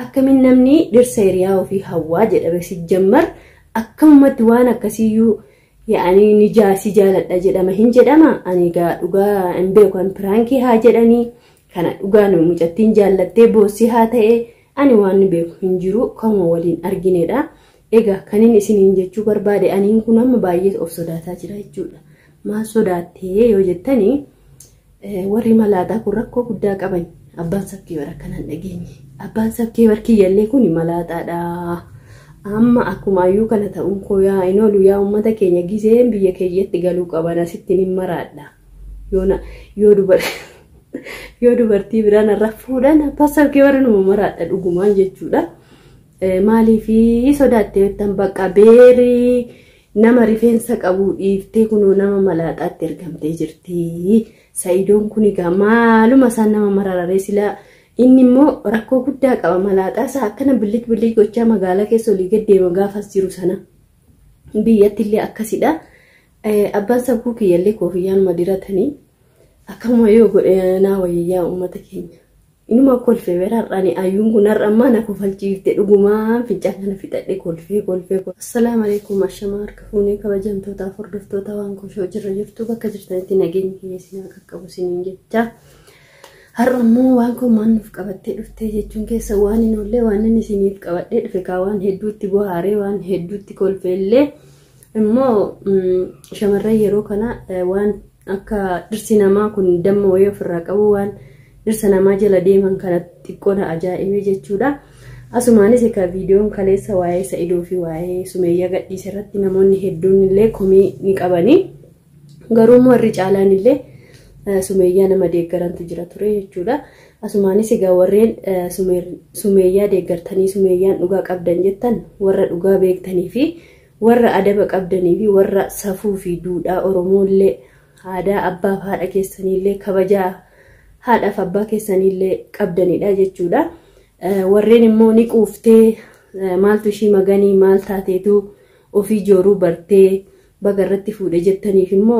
Akkamiin namni dhirsa hiriyaa ofii hawwaa jedhame sijjammar akkamumatti waan akkasiiyyuu yaa'anii ni jaasi jaaladha jedhama hin jedhama. Ani egaa dhugaa hin beeku, an piraankii haa jedhanii kana dhugaan mucattiin jaallattee boossi haa ta'e ani waan beeku hin jiru, kanuma waliin arginedha. Egaa kanin isiniin jechuu barbaade, aniin kun amma baay'ee of sodaataa jira jechuudha. Maal sodaattee yoo jettanii, warri malaaxaa kun rakkoo guddaa qaban. Abbaan sabkii bara akkanaan dhageenye. Abbaan sabkii barkiyyallee kun malaaxaadha. Amma akkuma ayyuu kana ta'uun koo yaa hin oolu, yaa uummata keenya, giseen biyya keenyatti galuu qaban asitti ni maraadha. Yoo dubartii biraan irra fuudhan abbaan sabkii bara numa maraadha dhugumaan jechuudha. Maaliif sodaattee jettan, bakka beerii nama rifeensa qabu dhiiftee kunoo nama malaaxaatti ergamtee jirti. Sa'idoon kun egaa maaluma isaan nama marararee silaa inni immoo rakkoo guddaa qaba, malaaxaa isaa akkana billik billik gochaa magaalaa keessa olii gad deema gaafas jiru sana. Biyyatti illee akkasidha. Abbaan sabkuu kiyyallee koofiyyaanuma diratanii akkama yoo godhe naa wayyaa uummata keenya. Inuma kolfee bira har'aani ayyuun kun har'a ammaa na kofalchiifte dhugumaan, fincaan kana fixadhe kolfee kolfee. Assalaamu alaikum, ashamaa harka fuunee kabajamtootaaf hordoftoota waan koshoo jirra jirtu, bakka jirtanitti nageenyi kiyya isin haa qaqqabu isiniin jecha. Har'a immoo waan kun maal nuuf qabattee dhuftee jechuun keessa waan hin oolle, waan inni isiniif qabadhee dhufe kaa waan hedduutti bohaaree waan hedduutti kolfeellee immoo shamarran yeroo kana waan akka dhirsi namaa kun damma wayii ofirraa qabu waan dhirsa namaa jala deeman kana xiqqoo na ajaa'ibee jechuudha. Asumaanis egaa viidiyoon kaleessa waa'ee Sa'idoo fi waa'ee Sumeeyyaa gadhiise irratti namoonni hedduun illee komii ni qabani. Garuu immoo warri caalaan illee Sumeeyyaa nama deeggarantu jira ture jechuudha. Asumaanis egaa warreen Sumeeyyaa deeggartanii Sumeeyyaan dhugaa qabdan jettan, warra dhugaa beektanii fi warra adaba qabdanii fi warra safuu fi duudhaa Oromoo illee, aadaa abbaa fi haadha keessaniillee, kabajaa haadhaaf abbaa keessaniillee qabdanidha jechuudha. Warreen immoo ni quuftee, maaltu ishii maganii, maal taateetu ofii jooruu bartee baga irratti fuudhe jettaniif immoo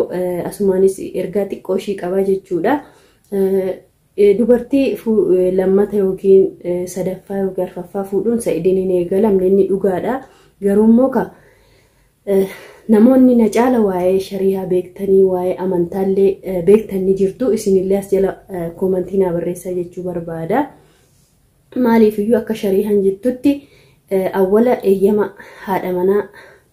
asumaanis ergaa xiqqoo ishii qabaa jechuudha. Dubartii lammata yookiin sadaffaa yookiin arfaffaa fuudhuun Sa'idiin hin eegalamne, inni dhugaadha. Garuu immoo ka namoonni na caala waa'ee shari'aa beektanii, waa'ee amantaallee beektanii jirtu, isinillee as jala koomantii naa barreessaa jechuu barbaada. Maaliif iyyuu akka shari'aan jettutti awwala eeyyama haadha manaa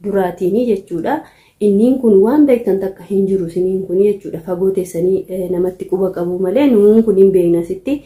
duraatiini jechuudha. Inniin kun waan beektan takka hin jiru isiniin kun jechuudha. Fagoo teessanii namatti quba qabu malee nuun kun hin beekna sitti.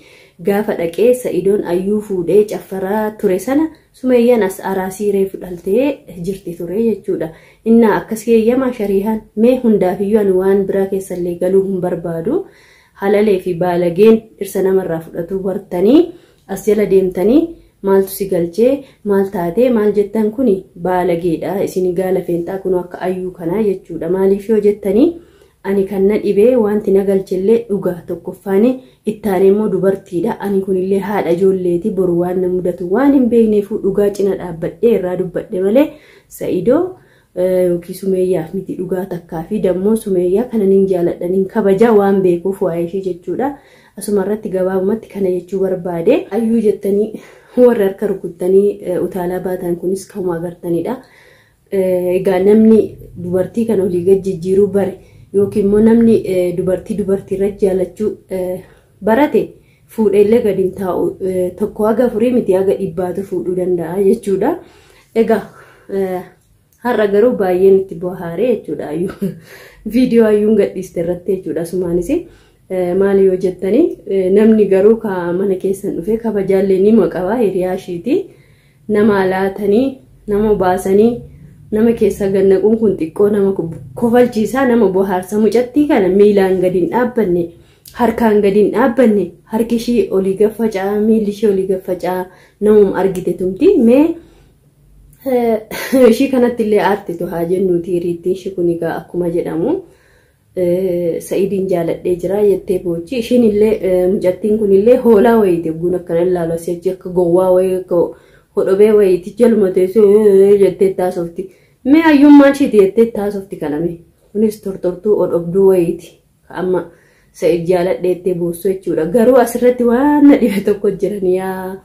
Gaafa dhaqee Sa'idoon ayyuu fuudhee caffaraa ture sana Sumeeyyaan as araasii reefu dhaltee jirti ture jechuudha. Innaa akkas eeyyama shari'aan mee hundaafiyyuu ani waan biraa keessallee galuu hin barbaadu. Halalee fi baalageen dhirsa namarraa fudhatu bartanii as jala deemtanii maaltu si galchee, maal taatee, maal jettan kuni baalageedha. Isin gaala feenxaa kun akka ayyuu kanaa jechuudha. Maaliif yoo jettanii, ani kan na dhibee wanti na galchellee dhugaa tokkoffaani ittaanee immoo dubartiidha. Ani kunillee haadha ijoolleeti, boru waan na mudatu waan hin beekneefuu dhugaa cina dhaabbadhee irraa dubbadhe malee Sa'idoo yookiin Sumeeyyaaf miti dhugaa takkaa fi dammoo Sumeeyyaa kana nin jaaladha, nin kabajaa waan beekuuf waa'ee ishee jechuudha. Asuma irratti gabaabumatti kana jechuu barbaade. Ayyuu jettanii warri harka rukuttanii utaalaa baatan kunis kanuma agartanidha. Egaa namni dubartii kana olii gad jijjiiruu bare yookiin immoo namni dubartii dubartii irra jaalachuu barate fuudheellee gadi hin taa'u, tokko haga afurii miti haga dhibbaatu fuudhuu danda'a jechuudha. Egaa har'a garuu baay'een itti bohaaree jechuudha ayyuu viidiyoo ayyuun gadhiiste irratti jechuudha. Asumaanis maali yoo jettanii, namni garuu ka mana keessan dhufee kabajaallee ni qaba, hiriyaa ishiiti. Nama laatanii nama baasanii nama keessa gannaquun kun xiqqoo nama kofalchiisaa, nama bohaarsa. Mucattii kana miilaan gadi hin dhaabbanne, harkaan gadi hin dhaabbanne, harki ishii olii gaffacaa, miilli ishii olii gaffacaa, namuma argite tumti. Mee ishii kanatti illee aartitu haa jennuuti, hiriittiin ishii kun egaa akkuma jedhamu Sa'idiin jaaladhee jira jettee boochi. Ishiin illee mucattiin kun illee hoolaa wayiiti, guun akkana ilaalu asii achi akka gowwaa wayii, akka hodhobee wayiiti, jaluma teessoo jettee taasofti. Mee ayyummaan ishiiti jettee taasofti kana mee. Kunis tortortuu odhobduu wayiiti. Amma Sa'id jaaladhee jettee boossu jechuudha. Garuu asirratti waan na dhibe tokko jiran yaa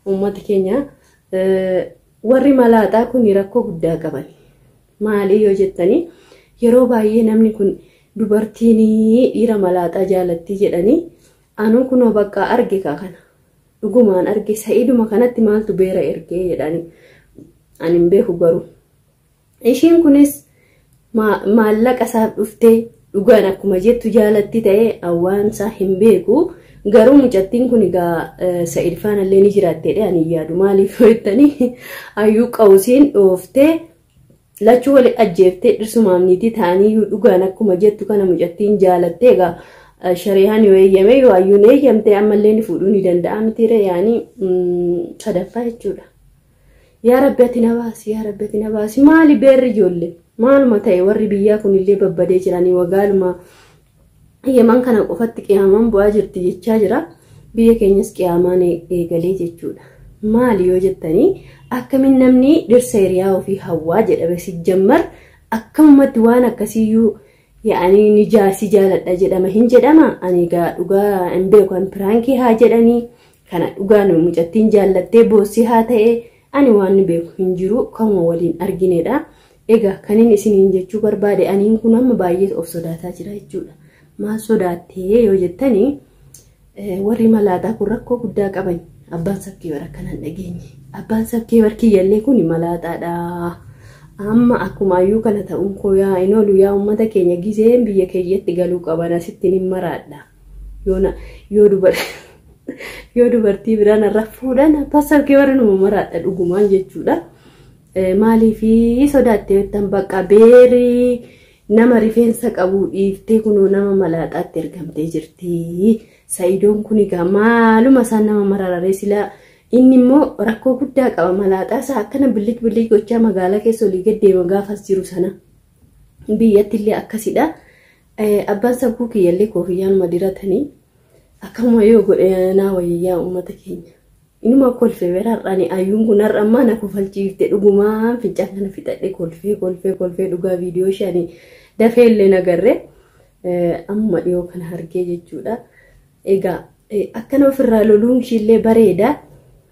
Uummata keenya warri malaaxaa kun rakkoo guddaa qaban. Maali yoo jettanii, yeroo baay'ee namni kun dubartiin dhiira malaaxaa jaalatti jedhanii, anuu kunoo bakka arge kaa kana. Dhugumaan arge, Sa'iduma kanatti maaltu beera ergee jedhanii, ani hin beeku garuu. Ishiin kunis maallaqa isaaf dhuftee dhugaan akkuma jettu jaalatti ta'ee hawwaansaa hin beeku. Garuu mucattiin kun egaa Sa'id faanallee ni jiraatteedha ani yaadu. Maaliif jettanii, hayyuu qawusiin dhooftee lachuu wali ajjeeftee dhirsumaaf niitii ta'anii dhugaan akkuma jettu kana mucattiin jaalattee, egaa shari'aan yoo eeyyame, yoo hayyuun eeyyamte, ammallee ni fuudhuu ni danda'a mitiire, yaanii sadaffaa jechuudha. Yaa Rabbi ati na baasi, yaa Rabbi ati na baasi. Maali beerri ijoollee? Maaluma ta'e, warri biyyaa kunillee babbadee jiranii, wagaaluma Yaman kana qofatti qiyaamaan bu'aa jirti jechaa jira. Biyya keenyas qiyaamaan eegalee jechuudha. Maali yoo jettanii, akkamiin namni dhirsa hiriyaa ofii hawwaa jedhame sijjammar, akkamumatti waan akkasiyyuu yaa'anii ni jaasi jaaladha jedhama hin jedhama. Ani egaa dhugaa hin beeku, an piraankii haa jedhanii kana dhugaan mucattiin jaallattee boossi haa ta'e, ani waan beeku hin jiru, kanuma waliin arginedha. Egaa kan inni isiniin jechuu barbaade, aniin kun amma baay'ee of sodaataa jira jechuudha. Maal sodaattee yoo jettanii, warri malaaxaa kun rakkoo guddaa qaban. Abbaan sabkii bara akkanaan dhageenye. Abbaan sabkii barkiyyallee kun malaaxaadha. Amma akkuma ayyuu kana ta'uun koo yaa hin oolu, yaa uummata keenya, gizeen biyya keenyatti galuu qaban asitti ni maraadha. Yoo dubartii biraan irra fuudhan abbaan sabkii bara numa maraadha dhugumaan jechuudha. Maaliifii sodaattee jettan, bakka beerii nama rifeensa qabu dhiiftee kunoo nama malaaxaatti ergamtee jirti. Sa'idoon kun egaa maaluma isaan nama marararee silaa, inni immoo rakkoo guddaa qaba, malaaxaa isaa akkana billig billig gochaa magaalaa keessa olii gad deema gaafas jiru sana. Biyyatti illee akkasidha. Abbaan sabkuu kiyyallee koofiyyaanuma diratanii akkama yoo godhe naa wayyaa uummata keenya. Inuma kolfee bira har'aani, ayyuun kun har'a ammaa na kofalchiifte dhugumaan, fincaan kana fixadhe kolfee kolfee kolfee dhugaa. Viidiyoo shanii dafee illee nagarree amma dhiyoo kana argee jechuudha. Egaa akkana ofirraa loluun ishiillee bareeda.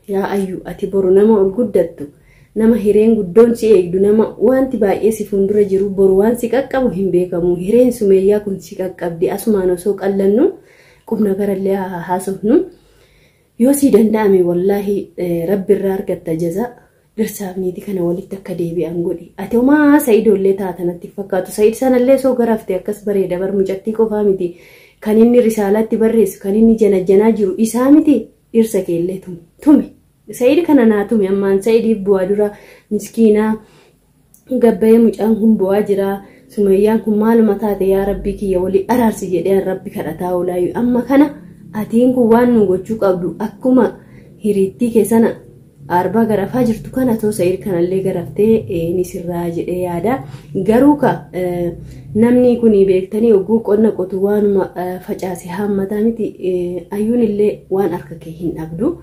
Yaa ayyuu, ati boru nama ol guddattu, nama hireen guddoon si eegdu, nama wanti baay'ee si fuuldura jiru, boru waan si qaqqabu hin beekamu. Hireen sumeeyyaa kun si qaqqabdi. Asumaan osoo qallannu qubna garallee haasofnu. Yoo sii danda'ame, wallaahi rabbi irraa argatta jaza, dhirsaaf niitii kana walitti akka deebi'an godhi. Ati homaa Sa'idoollee taatanatti fakkaatu. Sa'id sanallee soo garaftee akkas bareeda bar, mucattii qofaa miti. Kan inni risaalaatti barreessu, kan inni janajjanaa jiru isaa miti, dhirsa keellee tumi. Tumi. Sa'id kana naa tumi, ammaan Sa'idiif bu'aa dura miskiinaa gabbayee mucaan kun bu'aa jira. Sumayyaan kun maaluma taate, yaa Rabbii kiyya walii araarsi jedhee Rabbi kadhataa oolaayu. Amma kana atiin kun waan nu gochuu qabdu, akkuma hiriittii keessana arbaa garafaa jirtu kana too Sa'id kanallee garaftee ni sirraa jedhee yaada. Garuu ka namni kun beektanii oguu qonna qotu waanuma facaase haammataa miti, ayyuun illee waan harka kee hin dhabdu.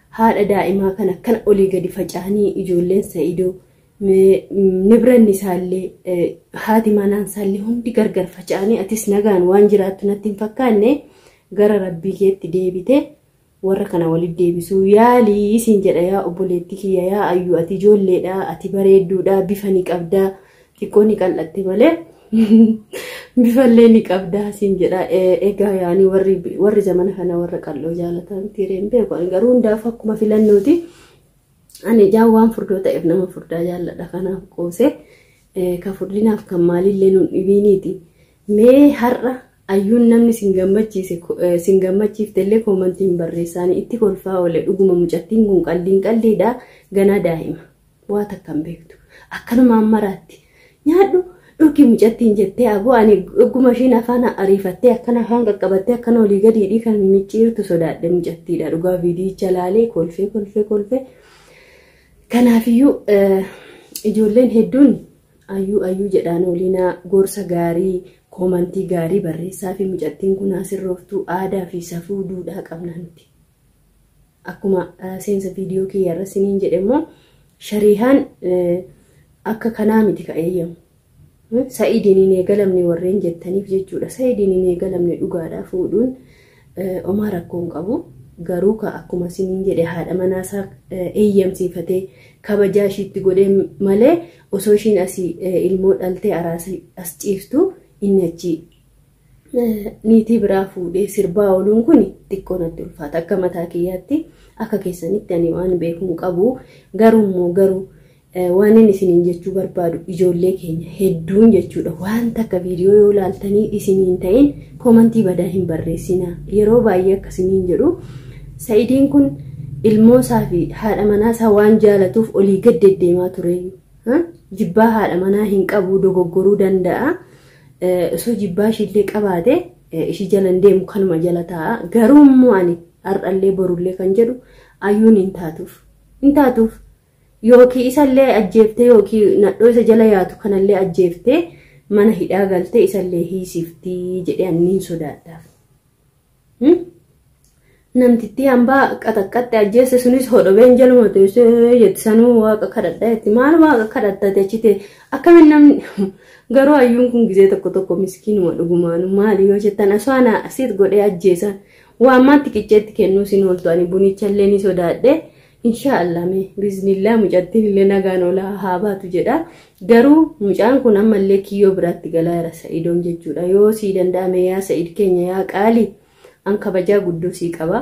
Haadha daa'imaa kana akkana olii gadi faca'anii, ijoolleen Sa'idoo, nibranni isaallee, haati manaan isaallee hundi gargar faca'anii, atis nagaan waan jiraattu natti hin fakkaanne, gara rabbii keetti deebite warra kana walitti deebisuu yaalii isin jedha. Yaa obboleetti kiyya, yaa ayyuu, ati ijoolleedha, ati bareedduudha, bifa ni qabdaa, xiqqoo ni qal'atte malee bifallee ni qabdaa isin jedha. Egaa yaani warri zamana kana warra qal'oo jaalatan tiireen beeku, garuu hundaaf akkuma filannooti. Ani ijaan waan furdoo ta'eef nama furdaa jaalladha, kanaaf qoose ka furdinaaf kan maalillee nuun dhibiiniiti. Mee har'a ayyuun namni sin gammachiise sin gammachiifte illee koomantiin barreessaanii, itti kolfaa oole dhuguma. Mucattiin kun qalliin qalliidha, ganaa daa'ima waa takka hin beektu, akkanumaan maraatti nyaadhu dhugi mucattiin jettee. Aboo, ani dhuguma ishiin afaan ariifattee akkana afaan qaqqabattee akkana olii gadiidhii kan micciirtu sodaadhe mucattiidha dhugaa, viidiyicha laalee kolfee kolfee kolfee. Kanaafiyyuu ijoolleen hedduun ayyuu ayyuu jedhaan oliinaa, gorsa gaarii, koomantii gaarii barreessaa fi mucattiin kun asirrooftuu aadaa fi safuu duudhaa qabna nuti. Akkuma seensa viidiyoo kiyya irra siniin jedhe immoo, shariihaan akka kanaa miti ka eeyyamu. Sa'idiin hin eegalamne warreen jettaniif jechuudha. Sa'idiin hin eegalamne dhugaadhaa, fuudhuun homaa rakkoo hin qabu. Garuu ka akkuma isiniin jedhe haadha manaa isaa eeyyamsiifatee kabajaa ishiitti godhee malee osoo ishiin asii ilmoo dhaltee araasa as ciiftu inni achi niitii biraa fuudhee sirbaa ooluun kun xiqqoo natti ulfaata. Akka mataa kiyyaatti akka keessanitti ani waan beekuu hin qabu. Garuu immoo garuu waan inni isiniin jechuu barbaadu ijoollee keenya hedduun jechuudha. Waan takka viidiyoo yoo laaltanii isiniin ta'in koomantii badaa hin barreessinaa. Yeroo baay'ee akkasiniin jedhu Sa'idiin kun ilmoo isaa fi haadha manaa isaa waan jaalatuuf olii gad deddeemaa tureeyyu. Jibbaa haadha manaa hin qabu dogoggoruu danda'a. Osoo jibbaa ishiillee qabaate ishii jala hin deemu kanuma jala taa'a. Garuu immoo ani har'allee borullee kan jedhu ayyuun hin taatuuf. Hin taatuuf. Yookiin isallee ajjeeftee yookiin nadhoo isa jala yaatu kanallee ajjeeftee mana hidhaa galtee isallee hiisiftii jedhee ani niin sodaadhaaf. Namtittii hambaa qaxaqqatte ajjeesse sunis hodhobeen jaluma teessee jetti sanuu waaqa kadhadha jetti maal waaqa kadhattate achi ta'e akkamiin namni garuu hayyuun kun gizee tokko tokko miskiinuma dhugumaanu maali yoo jettan osoo ana asiit godhee ajjeesan waan maatti qicceetti kennuu sin ooltu ani bunichallee ni sodaadhe insha Allah mee biiznillaa mucattiin illee nagaan olaa haa baatu jedha garuu mucaan kun ammallee kiyyoo biraatti galaa jira sa'idoon jechuudha yoo sii danda'ame yaa sa'id keenya yaa qaalii An kabajaa guddoo sii qaba.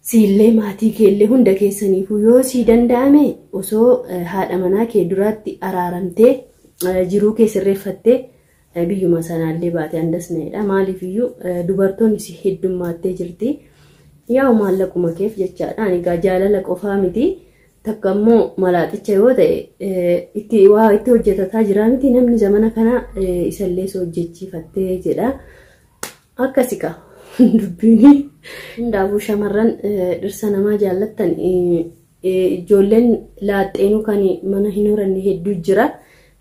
Siillee maatii keellee hunda keessaniifuu yoo sii danda'ame osoo haadha manaa kee duraatti araaramtee jiruu kee sirreeffattee biyyuma sanaallee baate andas na'edha. Maaliifiyyuu dubartoonni si heddummaattee jirti. Yaa'u maallaquma keef jechaadha. Ani egaa jaalala qofaa miti. Takka immoo malaaxicha yoo ta'e itti waa itti hojjetataa jira miti namni zamana kana isallee si hojjechiifattee jedha. Akkasi kaa dubbiin. Hundaafuu shamarran dhirsa namaa jaallattan ijoolleen laaxxeenuu kan mana hin horanne hedduu jira.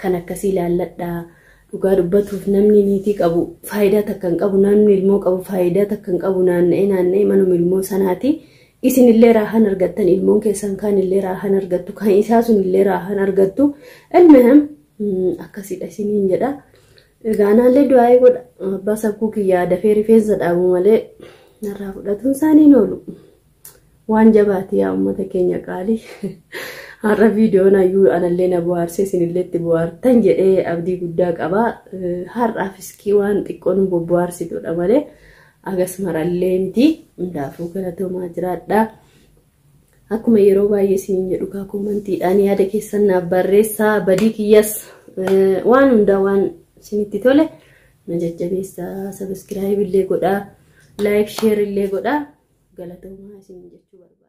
Kan akkasii laalladhaa. Dhugaa dubbatuuf namni niitii qabu faayidaa takka hin qabu namni ilmoo qabu faayidaa takka hin qabu naanna'ee naanna'ee manuma ilmoo sanaati. Isinillee raahan argattan ilmoon keessan kaan illee raahan argattu kan isaa sun illee raahan argattu. Ilmihim akkasidha isiniin jedha. Egaa anaallee du'aa'ii godha. Abbaa sakkuu kiyyaa dafee rifeensa dhaabu malee narraa fudhatuun isaanii hin oolu. Waan jabaati yaa uummata keenya qaalii. Har'a viidiyoon hayyuu anallee na bohaarsee isinillee itti bohaartan jedhee abdii guddaa qaba. Har'aaf iskii waan xiqqoo nu bobbohaarsitudha malee agas marallee miti. Hundaafuu galatoomaa jiraadha. Akkuma yeroo baay'ee isiniin jedhu kaa koomantiidhaan yaada keessan naaf barreessaa badii kiyyas waan hundaa waan isinitti tole na jajjabeessaa sabiskiraayib illee godhaa laayik sheer illee godhaa galatoomaa isiniin jechuu barbaada.